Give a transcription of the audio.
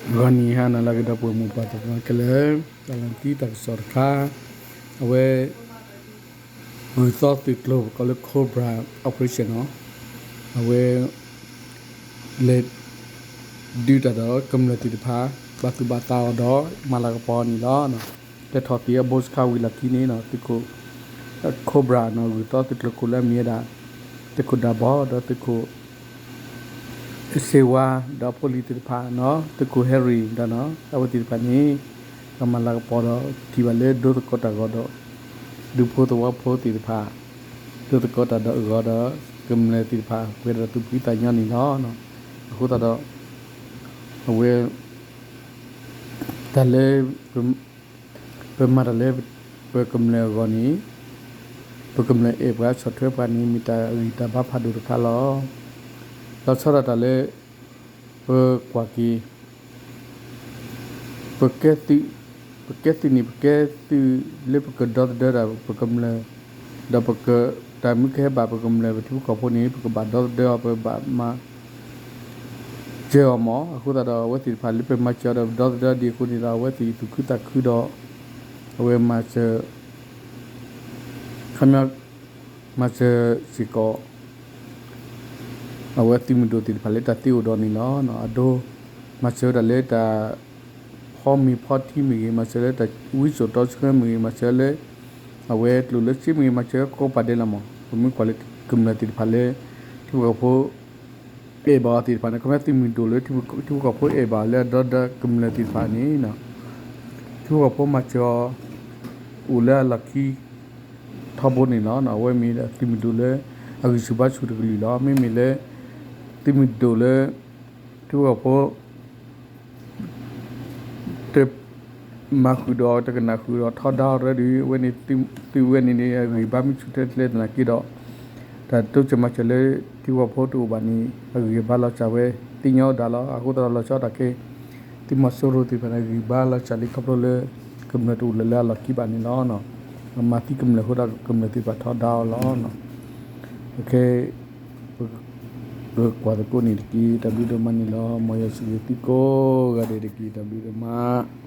ဂီၤနံၤဟါနၤလၢအဂ့ၤ ဒီပုၢ်ဝဲၢ်မိၢ်ပၢ်သ့ၣ်တဖၣ်ခဲလၢာ်, တၢ်လီၢ်တံၢ်တၢ်ကစီၣ်တခါ, အဝဲ ဂုၢ်သီသုးကျိၤ ပကိးလၢ Cobra Operation နီၤ, အဝဲ လဲၤ ဒုးတၢ်ဒီးကမျၢၢ်သ့ၣ်တဖၣ် ဘၣ်သူၣ်ဘၣ်သးအီၤဒီး မၤလၤကပီၤန့ၣ်လီၤ. တဲထီၣ်သံအဘိစခါဝံၤလီၢ်ခံန့ၣ်နီၤ, သုးခိၣ် Cobra နီၤ, ဂုၢ်သီသုးကျိၤခိၣ်လၢအမံၤဝဲဒၣ် သုးခိၣ်ဒၢဘီ ဒီးသုးခိၣ် စ့ဝါ ဒီးဖိလံၤသ့ၣ်တဖၣ်နီၤ, သုးခိၣ်ဟဲရံၣ်ဒီးနီၤ, အဝဲသ့ၣ်တဖၣ်န့ၣ် ကမၤလၤကပီၤဒီးထံၣ်ဘၣ်လၢဒိသကိးတၢ်ဂီၤဒီး ဒူဖိသဝီဖိသ့ၣ်တဖၣ် ဒိသကိးတၢ်ဒီးအဂီၤဒီး ကမျၢၢ်သ့ၣ်တဖၣ် ပှဲၤဒီးသူၣ်ဖှံသးညီန့ၣ်လီၤ. အဃိသတးဒီး အဝဲ တၢ်လၢ ပမၤတၢ်လၢ ပကမျၢၢ်အဂီၢ်န့ၣ် ပကမျၢၢ်အဲၣ်ပှၤဆီၣ်ထွဲပှၤန့ၣ် မ့ၢ်တၢ်ဂံၢ်တၢ်ဘါဖးဒိၣ်တခါလီၤ. လီၤဆီဒၣ်တၢ်လၢ ပကွၢ်က့ၤ ပကဲသုး, ပကဲသုးန့ၣ် ပကဲသုးလၢပကဒီသဒၢတၢ်ပကမျၢၢ်, ဒီးပက တၢ်မ့ၢ်ကဟဲဘၣ်ပကမျၢၢ်ပထံဖိကီၢ်ဖိန့ၣ် ပကဘၣ်ဒီသဒၢအီၤ ပဘၣ်မၤ စၢၤအီၤမး. အဃိသတးဒီး အဝဲသ့ၣ်တဖၣ်လၢပမၤစၢၤအီၤဒီးပဒီသဒၢဒံးအဃိန့ၣ်ဒီး အဝဲသ့ၣ်သူၣ်ခုသးခုဒီး အဝဲမၤစၢၤ ခီပညီ မၤစၢၤစ့ၢ်ကီး အဝဲသုးမုၢ်ဒိၣ်သ့ၣ်တဖၣ်လၢတၢ်သ့အိၣ်ဒီးန့ၣ်လီၤ. အဒိ မၤစၢၤဝဲဒၣ်လၢတၢ် ဖီမ့ၤဖီထံမ့ၢ်ဂ့ၤ, မၤစၢၤလၢတၢ်ဝံစိာ်တီဆှၢမ့ၢ်ဂ့ၤ, မၤစၢၤလၢ အဝဲကျိၣ်လၢစ့မ့ၢ်ဂ့ၤ, မၤစၢၤကိးပၤဒဲးလီၤမး. ပမ့ၢ်ကွၢ်လၢကမျၢၢ်သ့ၣ်တဖၣ်လၢ ထံဖိကီၢ်ဖိ အဲၣ်ဘၣ်အီၤသ့ၣ်တဖၣ်န့ၣ်, ခီပညီသုးမုၢ်ဒိၣ်လၢ ထံဖိကီၢ်ဖိအဲၣ်ဘၣ်အီၤလၢအဒီသဒၢကမျၢၢ်သ့ၣ်တဖၣ်န့ၣ် ထံဖိကီၢ်ဖိမၤစၢၤအီၤ အိၣ်လၢအလီၢ်ခံ ထီဘိန့ၣ်လီၤ. အဝဲမ့ၢ်ဒၣ်သုးမုၢ်ဒိၣ်လၢ အဂံၢ်ဆူၣ်ဘါဆူၣ်တကလုာ်လီၤ. မ့မ့ၢ်လၢ သုးမုၢ်ဒိၣ်လၢ ထံဖိကီၢ်ဖိ တမၤဃုာ်ဒီး တကနၣ်ဃုာ်ဒီးထီဒါအီၤတရၢဒီး အဝဲန့ၣ် သုးဝဲန့ၣ်န့ၣ် အဂံၢ်ဘါမ့ၢ်ဆူၣ်ထဲလဲၣ်သနာ်က့ဒီး တၢ်တိစၢၤမၤစၢၤလၢ ထံဖိကီၢ်ဖိတအိၣ်ဘၣ်န့ၣ် အဂံၢ်အဘါလီၤစၢ်ဝဲ သ့ၣ်ညါဝဲဒၣ်လီၤ. အဃိသတးဒီးလီၤဆီဒၣ်တၢ်ခဲ သုးမီၤစိရိၤသ့ၣ်တဖၣ်န့ၣ် အဂံၢ်ဘါလီၤစၢ်လံခီဖျိလၢ ကမျၢၢ်တအိၣ်လၢၤလၢအလီၢ်ခံဘၣ်န့ၣ်လီၤ. အမၤသံကမျၢၢ်အဃိဒီး ကမျၢၢ်သ့ၣ်တဖၣ်ထီဒါအီၤလီၤ. အခဲ ပကွၢ်သကိးန့ၣ်တက့ၢ်. တၢ်ဘျုးဒိၣ်မးန့ၣ်လီၤ. မ်ယွၤဆိၣ်ဂ့ၤသုကိးဂၤဒဲးတက့ၢ်. တၢ်ဘျုးဒိၣ်မး.